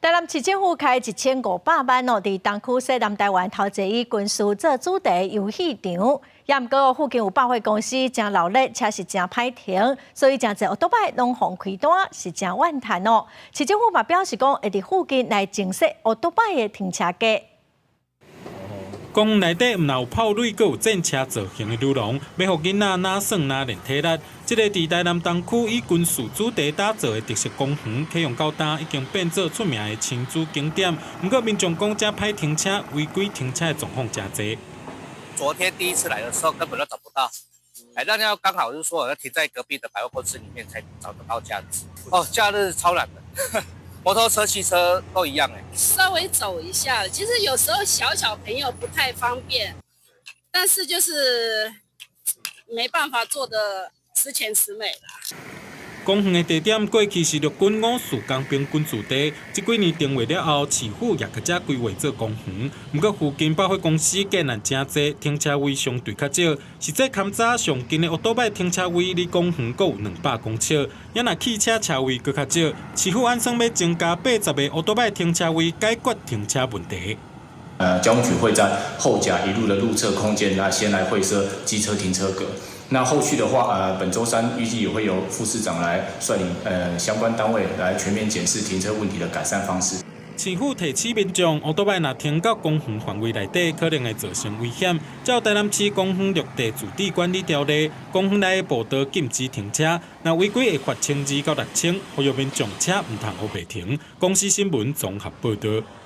台南市政府開1500萬哦，佇東區西南台灣頭一以軍事做主題遊戲場，也毋過附近有百貨公司，誠鬧熱，車是誠歹停，所以誠濟歐多擺攏予人開單，是誠怨嘆哦。市政府嘛表示講，會佇附近來增設歐多擺的停車格。公園內底毋但有炮壘，閣有戰車造型的女郎，欲予囡仔哪耍哪練體力。這個佇台南東區以軍事主題打造的特色公園，啟用到今已經變做出名的親子景點。毋過民眾講，遮歹停車、違規停車的狀況誠濟。昨天第一次來的時候，根本都找不到。哎，那要剛好就是說，要停在隔壁的百貨公司裡面才找得到這樣子。哦，假日超難的。摩托車、汽車都一樣哎。稍微走一下，其實有時候小小朋友不太方便，但是就是沒辦法做得十全十美啦。公園的地點過去是陸軍54工兵軍駐地，這幾年定位了後，市府也閣遮規劃做公園。毋過附近百貨公司建案誠濟，停車位相對較少。實際勘查上近的歐多擺停車位離公園閣有200公尺，也若汽車車位閣較少。市府按算欲增加80個歐多擺停車位，解決停車問題。交通局會在後甲一路的路側空間，來先來會設機車停車格。那後續的話，本週三預計也會由副市長來率領相關單位來全面檢視停車問題的改善方式。市府提醒民眾，歐多擺若停到公園範圍內底，可能會造成危險。照台南市公園綠地自治管理條例，公園內的步道禁止停車，若違規會罰1200到6000，呼籲民眾車毋通烏白停。公視新聞綜合報導。